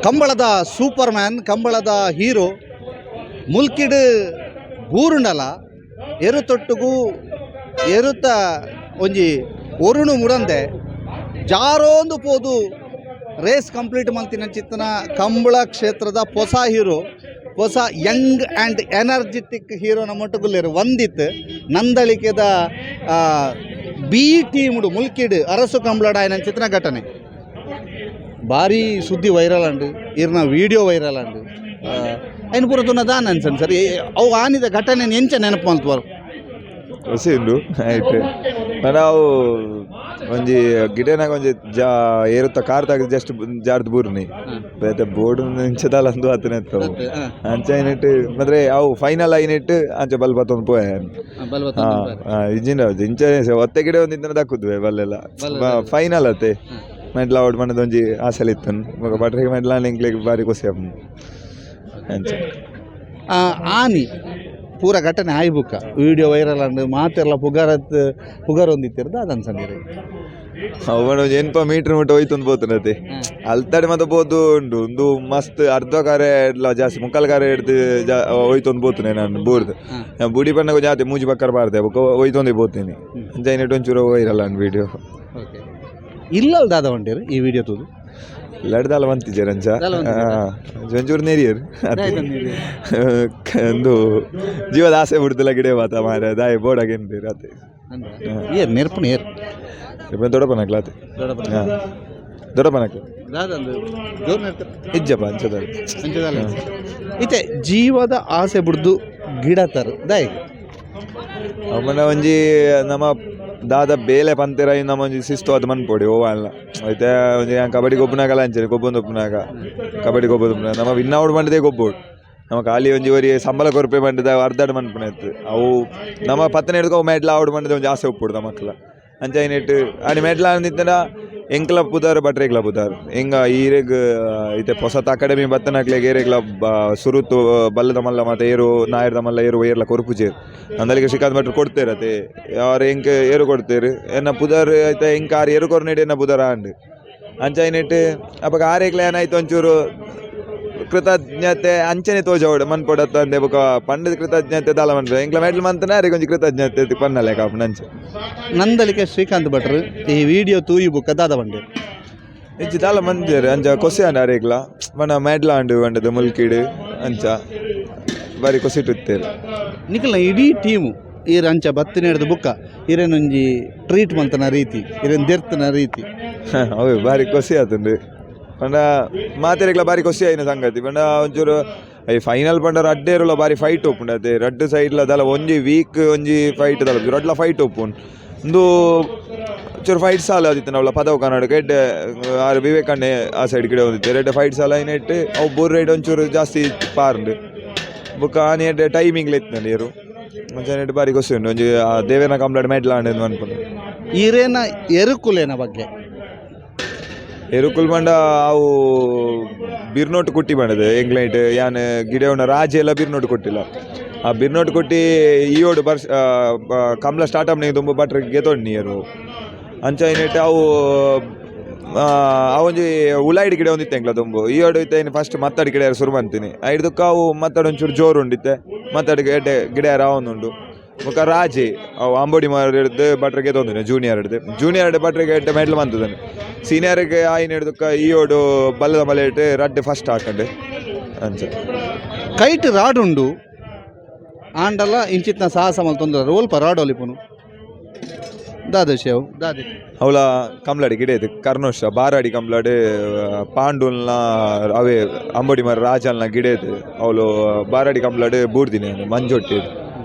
ಕಂಬಳದ super man, ಕಂಬಳದ hero ಮುಲ್ಕಿಡ್ ಬೂರುಂಡಲ ಎರುತೊಟ್ಟುಗು ಎರುತ ಒಂಜಿ ಒರುಣು ಮುರಂದೆ ಜಾರೋಂದು ಪೋದು race complete ಮಲ್ತಿನಂಚಿತ್ತನ Kambala ಕ್ಷೇತ್ರದ ಹೊಸ ಹೀರೋ, ಹೊಸ ಯಂಗ್ ಆ್ಯಂಡ್ ಎನರ್ಜೆಟಿಕ್ ಹೀರೋ ನಮ್ಮೊಟ್ಟುಗುಲ್ಲೇರು ವಂದಿತ್ ನಂದಳಿಕೆದ ಬಿ ಟೀಮ್ಡು ಮುಲ್ಕಿಡ್ ಅರಸು ಕಂಬಳಡ ಚಿತ್ರ ಘಟನೆ ಭಾರಿ ಸುದ್ದಿ ವೈರಲ್ ಅಂಡು, ಇರ್ನ ವೀಡಿಯೋ ವೈರಲ್ ಅಂಡು. ಐನ್ ಪೂರ ತುನ ದಾನ ಅನ್ಸನ್ ಸರ್, ಅವು ಆನಿದ ಘಟನೆ ಎಂಚ ನೆನಪು ಮಲ್ತುವರು? ಖುಷಿ ಉಂಡು ಆಯ್ತು. ನಾವು ಒಂಜಿ ಗಿಡನಾಗ ಒಂಜಿ ಜಾ ಏರುತ್ತ ಕಾರ್ ತಾಗ ಜಸ್ಟ್ ಜಾರ್ದ್ ಬೂರ್ನಿ ಬೇತೆ ಬೋರ್ಡ್ ಇಂಚದಾಲ ಅಂದು ಆತನೆ ಇತ್ತವು. ಅಂಚ ಐನಿಟ್ ಮಾತ್ರ ಅವು ಫೈನಲ್ ಐನಿಟ್ ಅಂಚ ಬಲ್ ಬತ್ತೊಂದು ಪೋಯ. ಇಜ್ಜಿಂಡ ಇಂಚ ಒತ್ತೆ ಗಿಡ ಒಂದು ಇಂತನ ದಕ್ಕುದ್ವೆ ಬಲ್ಲೆಲ್ಲ. ಫೈನಲ್ ಅತ್ತೆ ಮೆಡ್ಲ ಔಟ್ ಮಣ್ಣದ ಒಂಜಿ ಆಸೆಲ್ ಇತ್ತು. ಬೊಕ ಬಟ್ರಿಗೆ ಮೆಡ್ಲ ಎಂಕ್ಲೆಗ್ ಬಾರಿ ಖುಷಿ ಆಪುಂಡು ಅಂಚ. ಆನಿ ಪೂರ ಘಟನೆ ಆಯಿ ಬುಕ್ಕ ವಿಡಿಯೋ ವೈರಲ್ ಅಂಡ್ ಮಾತೆಲ್ಲ ಪುಗರತ್ ಪುಗರೊಂದಿತ್ತಿರ್ದ ಅದು ಅನ್ಸಂದಿರಿ. ಅವನ ಒಂಜಿ ಎನ್ಪ ಮೀಟರ್ ಮುಟ್ಟ ಹೋಯ್ತೊಂದು ಪೋತುನತೆ ಅಲ್ತಡೆ ಮತ್ತೆ ಪೋದು ಉಂಡು. ಒಂದು ಮಸ್ತ್ ಅರ್ಧ ಕಾರೆ ಎಡ್ಲ ಜಾಸ್ತಿ ಮುಕ್ಕಾಲ್ ಕಾರೆ ಹಿಡ್ದು ಜಾ ಹೋಯ್ತೊಂದು ಪೋತುನೆ ನಾನು ಬೋರ್ದು. ಬುಡಿ ಬಣ್ಣಗ ಜಾತಿ ಮೂಜಿ ಬಕ್ಕರ್ ಬಾರ್ದೆ ಬೊಕ ಹೋಯ್ತೊಂದೇ ಪೋತೀನಿ. ಅಂಚ ಐನೆಟ್ ಒಂಚೂರು ವೈರಲ್ ಅಂಡ್ ವಿಡಿಯೋ. ಓಕೆ, ಇಲ್ಲಲ್ ದಾದ వంటేರು ಈ ವಿಡಿಯೋ ತೂದು? ಲಡ್ದಾಲ ಮಂತಿಜೆರ್ ಅಂಚ. ದಾಲ ಮಂತಿಜೆರಾ? ಒಂಚೂರು ನೆರಿಯರ್ ಒಂದು ಜೀವದ ಆಸೆ ಬಿಡ್ತಿಲ್ಲ ಗಿಡ ಬಾತ ಮಾರೆ ದಾಯಿ ಬೋಡಾಗೇನು ಅತೆ. ಏರ್ ನೆರ್ಪುನ ಏರ್? ದೊಡ್ಡಪ್ಪನಕ್ಲಾತೆ, ಹಾಂ, ದೊಡ್ಡಪ್ಪನಕ್ಲ. ದಾದಂದು ಜೋರು ನೆರ್ತಾರೆ? ಇಜ್ಜಪ್ಪ, ಅಂಚದಲ್ಲಿ. ಅಂಚದಲ್ಲ. ಇತ್ತೆ ಜೀವದ ಆಸೆ ಬಿಡ್ದು ಗಿಡ ತರ ದಾಯ್? ಅವನ ಒಂಜಿ ನಮ್ಮ ದಾದ ಬೇಲೆ ಪಂತೆರ ನಮ್ಮ ಒಂಜಿ ಶಿಸ್ತು ಅದು ಮನ್ಪೊಡಿ ಓ ಅಲ್ಲ. ಐತೆ ಒಂಜಿ ಯಾನ್ ಕಬಡ್ಡಿ ಗೊಬ್ಬುನಾಗಲ ಅಂಚನೆ ಗೊಬ್ಬೊಂದು ಉಪ್ಪುನಾಗ, ಕಬಡ್ಡಿ ಗೊಬ್ಬೊಂದು ಉಪ್ಪುನಾಗ ನಮ್ಮ ವಿನ್ ಔಟ್ ಮಂಡದೆ ಗೊಬ್ಬೋಡು. ನಮ್ಮ ಖಾಲಿ ಒಂಜಿ ಒರಿ ಸಂಬಳ ಕೊರ್ಪೆ ಮಂಡದ ಅರ್ಧಾಡ್ ಮನ್ಪುನ ಇತ್ತು. ಅವು ನಮ್ಮ ಪತ್ತನೇ ಹಿಡ್ಕೊ ಮೆಡ್ಲ ಔಟ್ ಮಂಡದೆ ಒಂಜಿ ಆಸೆ ಉಪ್ಪುಡು ನಮಕ್ಲ. ಅಂಚ ಐನೆಟ್ ಆನಿ ಮೆಡ್ಲ ಅಂದಿತ್ತಡ ಎಂಕ್ಲ ಪುದಾರ್ ಬಟ್ರೆಗ್ಲ ಪುದಾರ್ ಎಂಗ ಈರೆಗ್. ಇತ್ತೆ ಪೊಸತ್ ಅಕಾಡೆಮಿ ಬತ್ತನಕ್ಲೆಗ್ ಏರೆಗ್ಲ ಸುರುತು ಬಲ್ಲದ ಮಲ್ಲ ಮತ್ತೆ ಏರು ನಾಯರ್ದ ಮಲ್ಲ ಏರು ಏರ್ಲ ಕೊರ್ಪುಜೇರು. ಅಂದಲಿಗೆ ಶ್ರೀಕಾಂತ್ ಭಟ್ರು ಕೊಡ್ತೇರತೆ. ಯಾರು ಎಂಕ್ ಏರು ಕೊಡ್ತೇರು ಎನ್ನ ಪುದರ್ ಐತೆ. ಎಂಕ್ ಆರ್ ಏರು ಕೊರ್ನೆಡ್ ಎನ್ನ ಪುದರ್ ಆಂಡ್. ಅಂಚ ಐನೆಟ್ ಅಪಗ ಆರೇಗ್ಲ ಏನಾಯ್ತು, ಒಂಚೂರು ಕೃತಜ್ಞತೆ ಅಂಚನೆ ತೋಜವಡು ಮನ್ಪೊಡತ್ತ ಅಂದೆ. ಬೊಕ ಪಂಡದ ಕೃತಜ್ಞತೆ ದಾಲ ಮನ್ಪೆ ಎಂಕ್ಲ ಮೆಡ್ಲ್ ಮಂತನ ಆರೆಗ್ ಒಂಜಿ ಕೃತಜ್ಞತೆ ಪನ್ನಲೆ ಕಾಪುಂಡು ಅಂಚ. ನಂದಳಿಕೆ ಶ್ರೀಕಾಂತ್ ಭಟ್ರು ಈ ವಿಡಿಯೋ ತೂಯಿ ಬುಕ್ಕ ದಾದ ಬಂಡೇರು? ಇಜ್ಜಿ, ದಾಲ ಮಂಜೇರು. ಅಂಚ ಕೊಸಿ ಆಂಡ್ ಆರೇಗ್ಲ ಮನ ಮೆಡ್ಲ ಆಂಡ್ ಬಂಡದ ಮುಲ್ಕಿಡ್. ಅಂಚ ಬಾರಿ ಕೊಸಿಟ್ ಇತ್ತೇರು. ನಿಕಲ್ನ ಇಡೀ ಟೀಮು ಈರ್ ಅಂಚ ಬತ್ತಿನ ಹಿಡ್ದು ಬುಕ್ಕ ಇರೇನೊಂಜಿ ಟ್ರೀಟ್ ಮಂತನ ರೀತಿ, ಇರೇನು ದೆರ್ತನ ರೀತಿ? ಅವೆ ಬಾರಿ ಖುಷಿ ಆತುಂಡು. ಪಂಡ ಮಾತೆರೆಗ್ಲ ಬಾರಿ ಖುಷಿ ಆಯಿನ ಸಂಗತಿ. ಪಂಡ ಒಂಚೂರು ಈ ಫೈನಲ್ ಪಂಡ ರಡ್ಡೇರುಲ ಬಾರಿ ಫೈಟ್ ಉಪ್ಪುಂಡು ಅದೇ. ರಡ್ಡು ಸೈಡ್ಲ ದಾಲ ಒಂಜಿ ವೀಕ್ ಒಂಜಿ ಫೈಟ್ ದಾಲ ರಡ್ಲ ಫೈಟ್ ಉಪ್ಪುಂಡು. ಉಂದು ಒಂಚೂರು ಫೈಟ್ ಸಾಲ ಆದಿತ್ತು. ನಾವಲ್ಲ ಪದವು ಕರ್ನಾಟಕ ಎಡ್ಡೆ ಆರು ವಿವೇಕಣ್ಣೆ ಆ ಸೈಡ್ ಗಿಡ ಹೊಂದಿತ್ತು. ಎಡ್ಡೆ ಫೈಟ್ ಸಾಲ ಐನೆಟ್ ಅವು ಬೋರ್ ರೈಡ್ ಒಂಚೂರು ಜಾಸ್ತಿ ಪಾರ್ಂಡು. ಬೊಕ್ಕ ಆನಿ ಎಡ್ಡೆ ಟೈಮಿಂಗ್ಲ ಇತ್ತು ನೀರು. ಒಂಚೂರು ಬಾರಿ ಖುಷಿ ಉಂಡು. ಒಂಜಿ ಆ ದೇವೇನ ಕಂಪ್ಲೇಂಟ್ ಮೆಡ್ಲ ಆಂಡ್ ಅನ್ಪುಂಡು. ಈರೇನ ಎರುಕುಲೇನ ಬಗ್ಗೆ? ಎರುಕುಲ್ ಪಂಡ ಅವು ಬಿರ್ನೋಟು ಕುಟ್ಟಿ ಬಂಡದು ಎಂಗ್ಲೈಟ್ ಯಾನ್ ಗಿಡ ರಾಜೆ ಎಲ್ಲ ಬಿರ್ನೋಟು ಕೊಟ್ಟಿಲ್ಲ. ಆ ಬಿರ್ನೋಟು ಕೊಟ್ಟಿ ಈಯೋಡು ಬರ್ಸ್ ಕಂಬ್ಲ ಸ್ಟಾರ್ಟ್ ಅಪ್ ತುಂಬ ಬಟ್ರ್ ಗೆತೊಂಡು ನೀರು. ಅಂಚ ಐನೆಟ್ ಅವು ಆ ಒಂಜಿ ಉಲಾಯಿಡ್ ಗಿಡ ಒಂದಿತ್ತೆ ಎಂಕ್ಲ ತುಂಬು. ಈಯೋಡು ಇತ್ತೆ ಫಸ್ಟ್ ಮತ್ತಾಡಿ ಗಿಡ ಶುರು ಮಂತೀನಿ. ಐಡ್ದಕ್ಕ ಅವು ಮತ್ತಾಡು ಒಂಚೂರು ಜೋರು ಉಂಡಿತ್ತೆ. ಮತ್ತಾಡಿಗೆ ಎಡ್ಡೆ ಗಿಡ ರಾವೊಂದುಂಡು. ಬೊಕ ರಾಜಿ ಅವು ಅಂಬೋಡಿ ಮಾರ್ ಹಿಡ್ದು ಬಟ್ರಿಗೆ ತೊಂದಿನಿ. ಜೂನಿಯರ್ ಹಿಡ್ದು ಜೂನಿಯರ್ ಬಟ್ರಿಗೆ ಎಡ್ಡೆ ಮೆಡ್ಲ್ ಮಂತದನೆ. ಸೀನಿಯರ್ಗೆ ಆಯಿನ ಹಿಡ್ದಕ್ಕ ಈಯೋಡು ಬಲ್ಲದ ಮಲೆ ಇಟ್ಟು ರಡ್ಡೆ ಫಸ್ಟ್ ಹಾಕಂಡು ಅಂಚ. ಕೈಟ್ ರಾಡ್ ಉಂಡು ಆಂಡಲ ಇಂಚಿತ್ನ ಸಾಹಸ ಮಲ್ತೊಂದು ಒಲ್ಪ ರಾಡ್ ಒಲಿಪುನು ದಾದ ಶೇವ್ ದಾದೆ? ಅವಳ ಕಂಬ್ಲಾಡಿ ಗಿಡ ಇದು ಕರ್ನೋಷ ಬಾರಾಡಿ ಕಂಬ್ಲಾಡಿ ಪಾಂಡುಲ್ನ ಅವೇ ಅಂಬೋಡಿ ಮರ ರಾಜಲ್ನ ಗಿಡ ಇದು. ಅವಳು ಬಾರಾಡಿ ಕಂಬ್ಲಾಡಿ ಬೂರ್ದಿನಿ ಮಂಜೊಟ್ಟಿ.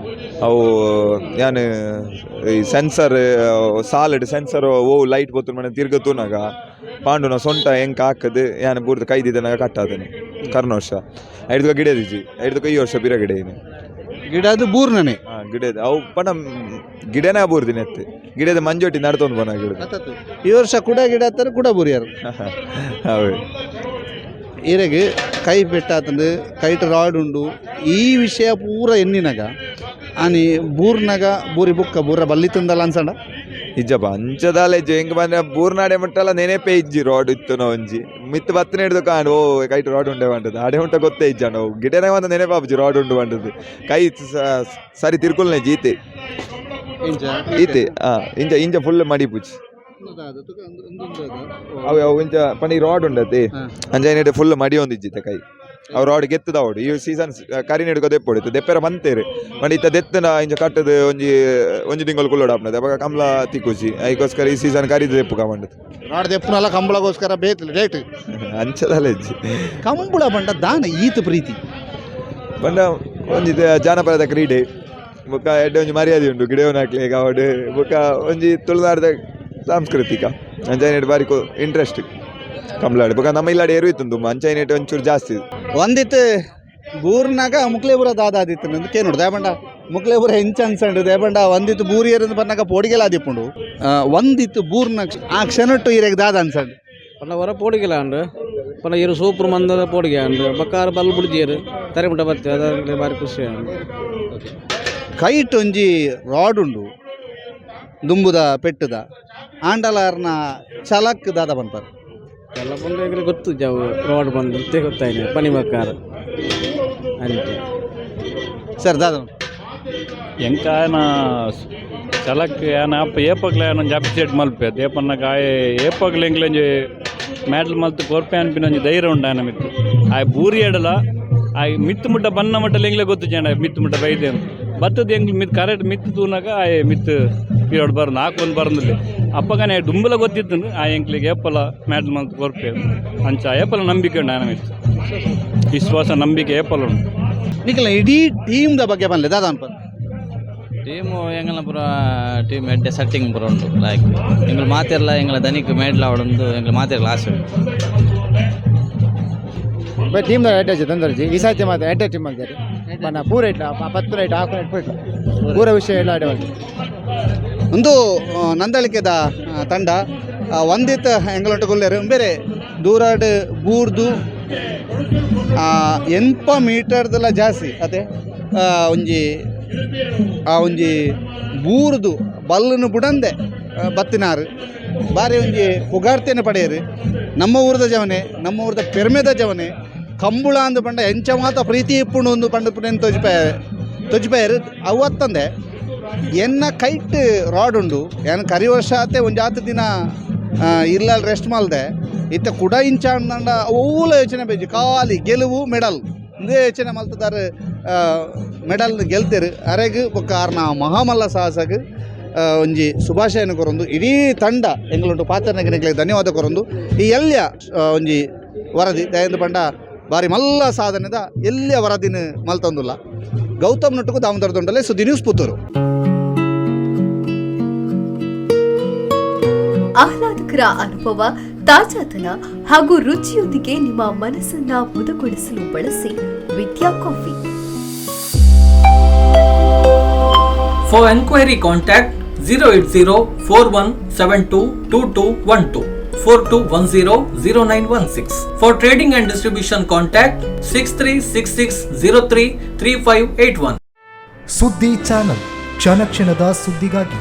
ಅವು ಯಾನ್ ಈ ಸೆನ್ಸರ್ ಸಾಲಡ್ ಸೆನ್ಸರ್ ಓ ಲೈಟ್ ಪೋತು ಮನೆ ತಿರ್ಗ ತೂನಾಗ ಪಾಂಡುನ ಸೊಂಟ ಎಂಕ್ ಹಾಕದು ಯಾನ್ ಬೂರ್ದು ಕೈದಿದ್ದನಾಗ ಕಟ್ಟಾದನೆ ಕರ್ನೋಷ. ಐಡ್ದಕ ಗಿಡ ದಿಜಿ. ಐಡ್ದಕ ಈ ವರ್ಷ ಬಿರ ಗಿಡ ಏನು. ಗಿಡ ಅದು ಬೂರ್ನನೆ? ಹಾ, ಗಿಡ ಅವು ಪಂಡ ಗಿಡನೇ ಬೂರ್ದಿನಿ ಎತ್ತೆ ಗಿಡದ ಮಂಜೊಟ್ಟಿ ನಡ್ತೊಂದು ಬನ ಗಿಡ. ಈ ವರ್ಷ ಕುಡ ಗಿಡ ಹತ್ತಾರೆ ಕುಡ ಬೂರಿಯಾರು. ಅವೇ. ಈರೆಗೆ ಕೈ ಪೆಟ್ಟಾತಂದು ಕೈಟ್ ರಾಡ್ ಉಂಡು ಈ ವಿಷಯ ಪೂರ ಎನ್ನಿನಾಗ ಆನಿ ಬೂರ್ನಾಗ ಬೂರಿ ಬುಕ್ಕ ಬೂರ ಬಲ್ಲಿ ತಂದಲ್ಲ ಅನ್ಸಂಡ? ಇಜ್ಜಪ್ಪ ಅಂಚದಾಲೆ ಇಜ್ಜಿ ಎಂಕ್ ಪಂಡ ಬೂರ್ನಾಡೆ ಮುಟ್ಟಲ ನೆನೆಪೇ ಇಜ್ಜಿ ರಾಡ್ ಇತ್ತು ಒಂಜಿ ಮಿತ್ತು ಬತ್ತನೆ ಹಿಡ್ದು ಕಾಂಡ್ ಓ ಕೈಟ್ ರಾಡ್ ಉಂಡೆ ಪಂಡದು ಆಡೆ ಉಂಟ ಗೊತ್ತೇ ಇಜ್ಜಾಂಡ ಅವು ಗಿಡನೆ ಒಂದು ನೆನಪಾಪುಜಿ ರಾಡ್ ಉಂಡು ಪಂಡದು ಕೈ ಸರಿ ತಿರ್ಕುಲ್ನೆ ಜೀತೆ ಈತೆ ಇಂಚ ಇಂಚ ಫುಲ್ ಮಡಿಪುಜಿ ಅವು ಅವು ಇಂಚ ಪಂಡ ಈ ರಾಡ್ ಉಂಡತೆ ಅಂಚ ಏನಿಡೆ ಫುಲ್ ಮಡಿ ಒಂದಿಜ್ಜಿತ್ತೆ ಕೈ ಅವು ರಾಡ್ ಗೆತ್ತದ ಅವಡು ಈ ಸೀಸನ್ ಕರಿ ನೆಡ್ಕೊ ದೆಪ್ಪೊಡಿತ್ತು ದೆಪ್ಪೆರ ಬಂತೇರು ಪಂಡ ಇತ್ತ ದೆತ್ತನ ಇಂಚ ಕಟ್ಟದು ಒಂಜಿ ಒಂಜಿ ತಿಂಗಳು ಕುಲ್ಲೋಡು ಆಪ್ನದೆ ಅವಾಗ ಕಮ್ಲ ತಿಕ್ಕುಜಿ ಐಕೋಸ್ಕರ ಈ ಸೀಸನ್ ಕರಿದು ದೆಪ್ಪು ಕಮಂಡದು. ರಾಡ್ ದೆಪ್ಪುನಲ್ಲ ಕಂಬಳಗೋಸ್ಕರ ಬೇತ್ ರೇಟ್. ಅಂಚದಲ್ಲ ಇಜ್ಜಿ. ಕಂಬಳ ಬಂಡ ದಾನ ಈತ ಪ್ರೀತಿ? ಪಂಡ ಒಂಜಿ ಜಾನಪದ ಕ್ರೀಡೆ ಬೊಕ್ಕ ಎಡ್ಡೆ ಒಂಜಿ ಮರ್ಯಾದೆ ಉಂಡು ಗಿಡವನ ಹಾಕ್ಲಿಕ್ಕೆ ಅವಡು ಬೊಕ್ಕ ಒಂಜಿ ತುಳುನಾಡ್ದ ಸಾಂಸ್ಕೃತಿಕ ಅಂಚೈನೇಟ್ ಬಾರಿ ಇಂಟ್ರೆಸ್ಟ್ ಕಂಬಳಾಡು ಬೊಕ್ಕ ನಮ್ಮ ಇಲ್ಲಾಡೆ ಎರು ಇತ್ತು ಅಂಚೈನೇಟ್ ಒಂಚೂರು ಜಾಸ್ತಿ. ಒಂದಿತ್ತು ಬೂರ್ನಾಗ ಮುಕ್ಲೇಪುರ ದಾದ ಆದಿತ್ತು ನಂದು ಕೇನೋಡು ದೇಬಂಡ ಮುಕ್ಲೇಪುರ ಹೆಂಚ ಅನ್ಸಂಡು ದೇಬಂಡ ಒಂದಿತ್ತು ಬೂರಿಯರಿಂದ ಬನ್ನಾಗ ಪೋಡಿಗೆಲ್ಲ ಆದಿಪ್ಪುಂಡು. ಒಂದಿತ್ತು ಬೂರ್ನ ಆ ಕ್ಷಣಟ್ಟು ಇರೆಗ್ ದಾದ ಅನ್ಸಂಡು? ಪಂಡ ಹೊರ ಪೋಡಿಗೆಲ ಅಂಡು ಪಂಡ ಇರು ಸೂಪರ್ ಮಂದದ ಪೋಡಿಗೆ ಅಂಡು ಬಕ್ಕಾರ ಬಲ್ ಬುಡ್ಜಿಯರು ತರೆ ಮುಟ್ಟ ಬತ್ತೆ ಅದ ಬಾರಿ ಖುಷಿ ಅಂಡು. ಕೈಟ್ ಒಂಜಿ ರಾಡ್ ಉಂಡು ದುಂಬುದ ಪೆಟ್ಟುದ ಆಂಡಲಾರ್ನ ಚಲಕ್ ದಾದ ಪನ್ಪರ್? ಎಲ್ಲ ಬಂದು ಎಂಗ್ಲಿಗೆ ಗೊತ್ತು ಜಾವು ರೋಡ್ ಬಂದು ಇತ್ತೆ ಗೊತ್ತಾಯ್ತು ಪನಿ ಬಕ್ಕಾರ ಅಂಚೆ. ಸರ್ ದಾದ? ಎಂಕಾಯನ ಚಲಕ್ ಯಾನ ಅಪ್ಪ ಏಪಗ್ಲ ಒಂಜಿ ಅಪ್ರಿಸಿಯೇಟ್ ಮಲ್ಪೆ ದೇಪನ್ನಗ ಆಯೆ ಏಪಗ್ಲ ಎಂಕ್ಲೊಂಜಿ ಮ್ಯಾಡ್ಲ್ ಮಲ್ತ್ ಕೊರ್ಪೆ ಅನ್ಪಿನ ಒಂಜಿ ಧೈರ್ಯ ಉಂಡು ಆಯನ ಮಿತ್ತು. ಆಯ್ ಬೂರಿ ಎಡಲ ಆಯ್ ಮಿತ್ತು ಮುಟ್ಟ ಬನ್ನ ಮಟ್ಟಲ ಎಂಗ್ಲೆ ಗೊತ್ತು ಜನ ಮಿತ್ತು ಮುಟ್ಟ ಬೈದೆ ಬತ್ತದ ಎಂಗ್ಲು ಮಿತ್ ಕರೆಕ್ಟ್ ಮಿತ್ತು ತೂನಾಗ ಆಯೆ ಮಿತ್ತು ಪೀರಿಯಡ್ ಬರ್ದು ನಾಲ್ಕು ಬರ್ನಲ್ಲಿ ಅಪ್ಪಗನೆ ದುಂಬಲ ಗೊತ್ತಿತ್ತು ಆ ಎಂಕ್ಲಿಗೆ ಏಪಲ ಮ್ಯಾಡ್ಲ್ ಮಲ್ತ್ ಕೊರ್ಪೆ ಅಂಚ ಏಪಲ ನಂಬಿಕೆ ಉಂಡು ಆಯನ ಮಿತ್ತು, ವಿಶ್ವಾಸ ನಂಬಿಕೆ ಏಪಲ ಉಂಡು. ನಿಖಲ ಇಡೀ ಟೀಮ್ದ ಬಗ್ಗೆ ಬನ್ಲೆ ದಾದ ಅನ್ಪರ್? ಟೀಮು ಎಂಗಲ್ನ ಪೂರ ಟೀಮ್ ಎಡ್ಡೆ ಸೆಟ್ಟಿಂಗ್ ಪೂರ ಉಂಡು. ಲೈಕ್ ಎಂಗ್ಲ ಮಾತೆರ್ಲ ಎಂಗ್ಲ ದನಿಕ್ ಮೇಡ್ಲ ಅವಡೊಂದು ಎಂಗ್ಲ ಮಾತೆರ್ಲ ಆಸೆ ಉಂಡು. ಬಟ್ ಟೀಮ್ ಎಡ್ಡೆ ತೊಂದರೆ ಈ ಸಾತಿ ಮಾತ್ರ ಎಡ್ಡೆ ಟೀಮ್ ಅಂತಾರೆ ಪನ್ನ ಪೂರ ಇಟ್ಲ 10 ರೈಟ್ ಹಾಕು ಇಟ್ಬಿಟ್ಲ ಪೂರ ವಿಷಯ ಎಲ್ಲ ಆಡೆ ಮಾಡ್ತಾರೆ. ಒಂದು ನಂದಳಿಕೆದ ತಂಡ ಒಂದಿತ್ತ ಎಂಗ್ಲೊಂಟು ಗುಲ್ಲೇರು ಬೇರೆ ದೂರಾಡ್ ಬೂರ್ದು 80 ಮೀಟರ್ದೆಲ್ಲ ಜಾಸ್ತಿ ಅದೇ ಒಂಜಿ ಆ ಒಂಜಿ ಬೂರ್ದು ಬಲ್ಲನ್ನು ಬುಡಂದೆ ಬತ್ತಿನಾರು ಬಾರಿ ಒಂಜಿ ಪುಗಾರ್ತೆನ ಪಡೆಯರು. ನಮ್ಮ ಊರದ ಜವನೆ, ನಮ್ಮ ಊರದ ಪೆರ್ಮೆದ ಜವನೆ. ಕಂಬುಳ ಅಂದು ಪಂಡ ಎಂಚ ಮಾತ ಪ್ರೀತಿ ಇಪ್ಪುಂಡು ಒಂದು ಪಂಡ ಪುಣೆನ್ ತೊಜಿಪಾಯ ತೊಜಿಪಾಯರು. ಅವತ್ತಂದೆ ಎನ್ನ ಕೈಟ್ ರಾಡ್ ಉಂಡು ಏನ್ ಕರಿ ವರ್ಷ ಆತೆ ಒಂಜಾತ ದಿನ ಇಲ್ಲಲ್ಲಿ ರೆಸ್ಟ್ ಮಲ್ದೆ ಇತ್ತ ಕುಡ ಇಂಚ ಅಂದಂಡ ಓಲ ಯೋಚನೆ ಬೇಜಿ ಖಾಲಿ ಗೆಲುವು ಮೆಡಲ್ ಇಂದೇ ಯೋಚನೆ ಮಲ್ತದಾರು. ಮೆಡಲ್ ಗೆಲ್ತೇರು. ಅರೆಗ್ ಬೊಕ್ಕ ಆರ್ನ ಮಹಾಮಲ್ಲ ಸಾಹಸಗ್ ಒಂಜಿ ಶುಭಾಶಯನ ಕೊರೊಂದು ಇಡೀ ತಂಡ ಎಂಗ್ಲುಂಟು ಪಾತ್ರನಿಗೆ ಧನ್ಯವಾದ ಕೊರೊಂದು ಈ ಎಲ್ಯ ಒಂಜಿ ವರದಿ ದಯಂದು ಪಂಡ ಬಾರಿ ಮಲ್ಲ ಸಾಧನೆದ ಎಲ್ಲಿಯ ವರದಿನ ಮಲ್ತೊಂದುಲ್ಲ. ಗೌತಮ್ ನಟ್ಟುಕು ದಾಮೋದರ ದೊಂಡಲೆ, ಸುದ್ದಿ ನ್ಯೂಸ್, ಪುತ್ತೂರು. ಆಹ್ಲಾದಕರ ಅನುಭವ, ತಾಜಾತನ ಹಾಗೂ ರುಚಿಯೊಂದಿಗೆ ನಿಮ್ಮ ಮನಸ್ಸನ್ನ ಮುದಗೊಳಿಸಲು ಬಳಸಿ ವಿದ್ಯಾ coffee. For enquiry contact 08041722212, 42100916. For trading and distribution contact 6366033581. ಸುದ್ದಿ ಚಾನಲ್, ಕ್ಷಣ ಕ್ಷಣದ ಸುದ್ದಿಗಾಗಿ.